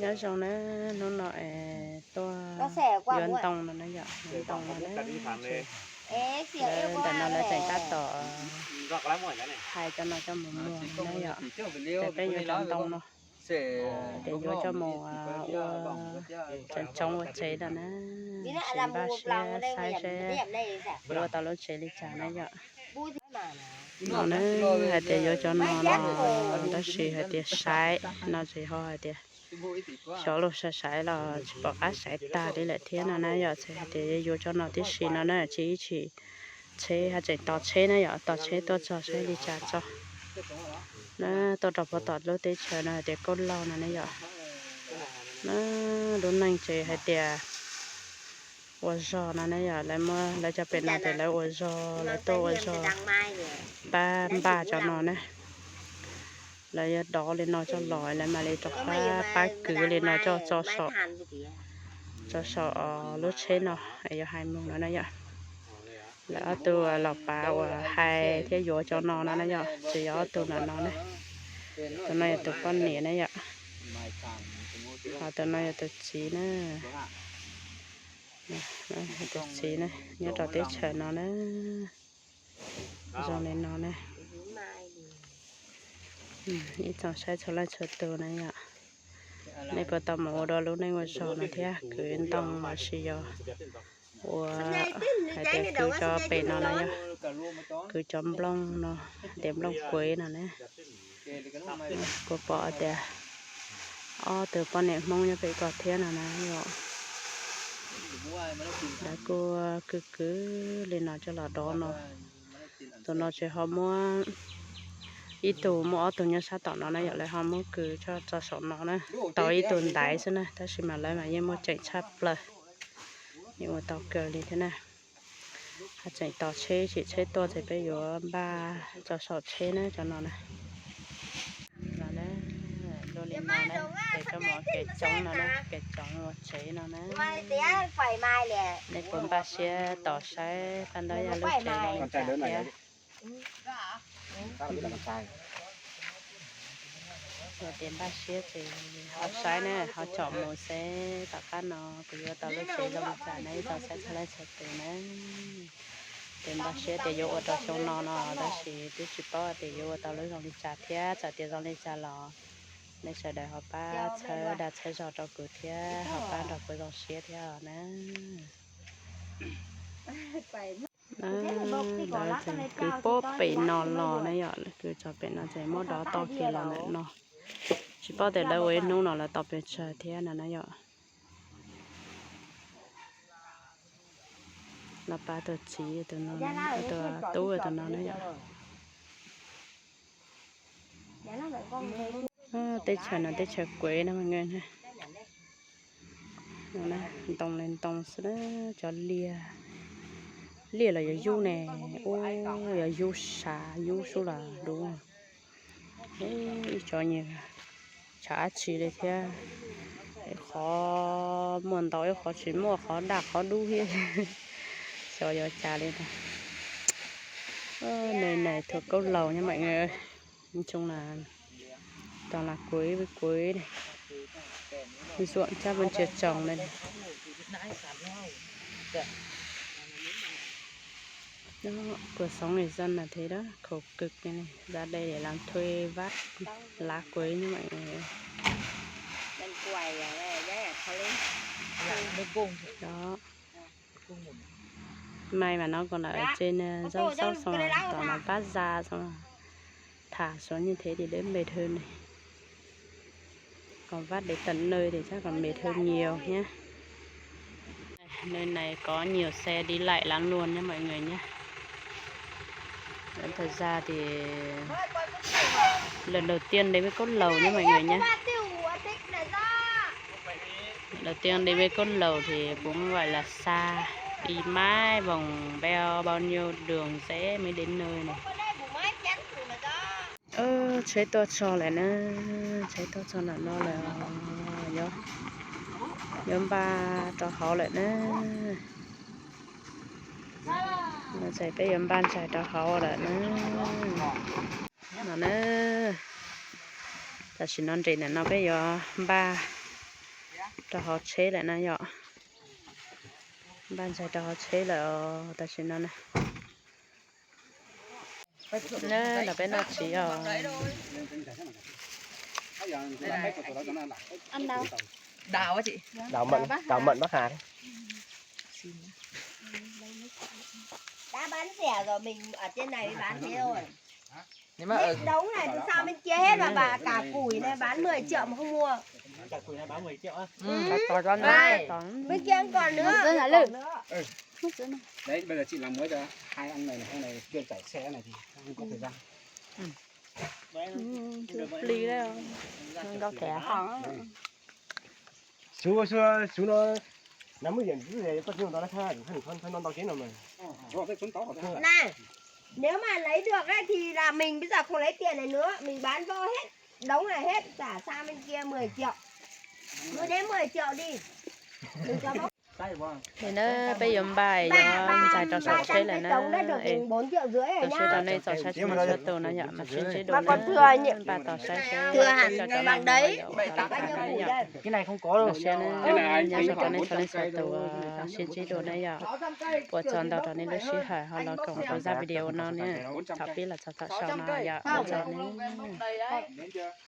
Nyob zoo na, hnub no es tuaj yuav ntoo no na yom, yuav ntoo no na. Lawv ntawm no lawv tseem tab tom hais cov no coj mus muag no na yom. Ces peb yuav cov ntoo no, ces yuav coj mus ua tsev tsoov ua tsev no na. Tsis npaj siab saib seb yuav ua tau lub tsev li cas na yom. No na, hais tias yuav cov no no, tab sis hais tias saib no tsis ho hais tias xyov luag sai sai los tsis pom qab sai tag li lawm thiab no na yom. Txhais hais tias yuav cov no tib si no na, tsis ib chim tsheb haj tseem tos tsheb na yom, tos tsheb tuaj txog saib li cas tso. Na, tuaj rau puag tom lub teb chaws no hais tias Kauj Laug no na yom. Na, lub neej ces hais tias ua zog no na yom, lawv muab lawv cov pem no ces lawv ua zog, lawv tuaj ua zog pab npaj cov no na. Lawv yuav dov li no coj los lawv mam li rov qab pab kwv li no coj tso saum, tso saum lub tsheb no es yuav hais mus no na yom. Lawv ob tug los pav uas hais thiab yuav cov no no na yom, tsis yog ob tug ntawm no na. Tus no yog tus poj niam na yom, ho tus no yog tus txiv na. Tus txiv na, nyob rau teb chaws no na. Zoo li no ne. Ib tsoom saib txhua leej txhua tus na yom. Nej puas tau mus ua dua lub neej ua zog no thiab, kwv ntoo los sis yog ua hais tias kwv cov pem no no yom, kwv cov nplooj no, tias nplooj kuev no ne. Kuv pom tias ob tug poj niam Hmoob nyob pem ko thiab no na yom. Lawv kuj kwv kwv li no coj los dov no. Tus no ces ho muab, ib tug muaj ob tug nyob sab tom no na yom, lawv ho muab kwv coj tso saum no na. Tau ib tug ntaiv xwb na, tab sis mas lawv mas yeej muaj ceem tshaj plaws, yeej ua tau kawg li thiab na. Ho tseem tos tsheb, sim tsheb tuaj ces peb yuav npaj tso saum tsheb na cov no na. No na, dua li no na, ces coj mus kev tsoov no na, kev tsoov ua tsev no na. Nej puas npaj siab tos saib Paj Ntaub Yaj lub tsev zoo li cas thiab? Yog tias npaj siab ces ho saib na, ho tsom mus seb tom qab no kuv yuav tau lub tsev zoo li cas na ib tsoom saib txhua leej txhua tus na. Ces npaj siab tias yuav ua rau xyoo no no tab sis twb tsis paub tias yuav ua tau lub zoo li cas thiab, txawm tias zoo li cas los nej sawv daws ho pab txhawb dag txhawb zog rau kuv thiab ho pab nrog kuv zoo siab thiab os na. Lawv tseem kwv puag pem no los na yom, lawv kwv txog pem no ces muab dov toj kiag los ntawm no. Tsis paub tias lawv ua ib hnub no lawv tau pes tsawg thiab no na yom. Los pab tus txiv tus no, tus tub tus no na yom. Teb chaws no teb chaws kuev na, ntoo li ntoo xwb na, cov liaj, liaj los yuav yub ne, ub, yuav yub sav yub sub los dub. Ib co nyias tshav dab tsi li thiab. Ib qhov muaj ntau ib qhov tsis muaj, qhov daj qhov dub thiab. Xyov yuav cas li ntag. Nws nais thuam kauj laus nyob mam ntsoo las, tos las kuv kuv zuam tsab paj ntsia tsoos li. Đó, cuộc sống người dân là thế đó, khổ cực này này, ra đây để làm thuê vác lá quế như vậy này. Đó. May mà nó còn ở trên, ơ, dốc dốc xong rồi, toàn là vác ra xong rồi thả xuống như thế thì đỡ mệt hơn này. Còn vác đến tận nơi thì chắc còn mệt hơn nhiều nhé. Nơi này có nhiều xe đi lại lắm luôn nhé mọi người nhé. Thật ra thì lần đầu tiên đến với Cốc Lầu nhé mọi người nhé. Đầu tiên đến với Cốc Lầu thì cũng gọi là xa, đi mãi vòng vo bao nhiêu đường rẽ mới đến nơi này. Tsheb tuaj txog lawm na, tsheb tuaj txog ntawm no lawm, yuav npaj rau hauv lawm na. Ces peb yuav npaj ntxais rau hauv lawm na. No na, Tam sim no nres ntawm no peb yuav npaj rau hauv tsheb lawm na yom. Npaj ntxaig rau hauv tsheb lawm os tam sim no na. Neb los peb noj tsiv os. Đào mận, đào mận Bắc Hà đấy. Đã bán rẻ rồi, mình ở trên này mới bán thế thôi. Hết đống này, tôi sao bên kia hết mà bà, cả củ này bán mười triệu mà không mua. Cả củ này bán mười triệu á. Bên kia còn nữa. Đấy, bây giờ chị làm muối cho hai ông này, ông này chuyên chạy xe này thì không có thời gian. Plig, nkauj thiab. Xyov, xyov no, nws muaj yam ntau, koj tsis ntau, thaj no ntau kev no mas. Nè, nếu mà lấy được ấy thì là mình bây giờ không lấy tiền này nữa, mình bán vo hết, đống này hết, trả sang bên kia mười triệu. Cứ đến mười triệu đi. Đừng có bốc. Li na peb yuav npaj yuav ntxaig rau saum tsheb lawm na. Tau siab rau nej txaus saib tsis muaj txhua tus no yom, mas sib ntsib dua na. Npaj tau saib seb peb coj cov no mus yom, tau li cas na yom. Tau siab na, nyob zoo rau nej txhua leej txhua tus, sib ntsib dua na yom. Ua tsaug ntau rau nej lub sij hawm ho los koom rau zaj video no na. Thaum pib los txog thaum xaus no yom, ua tsaug na.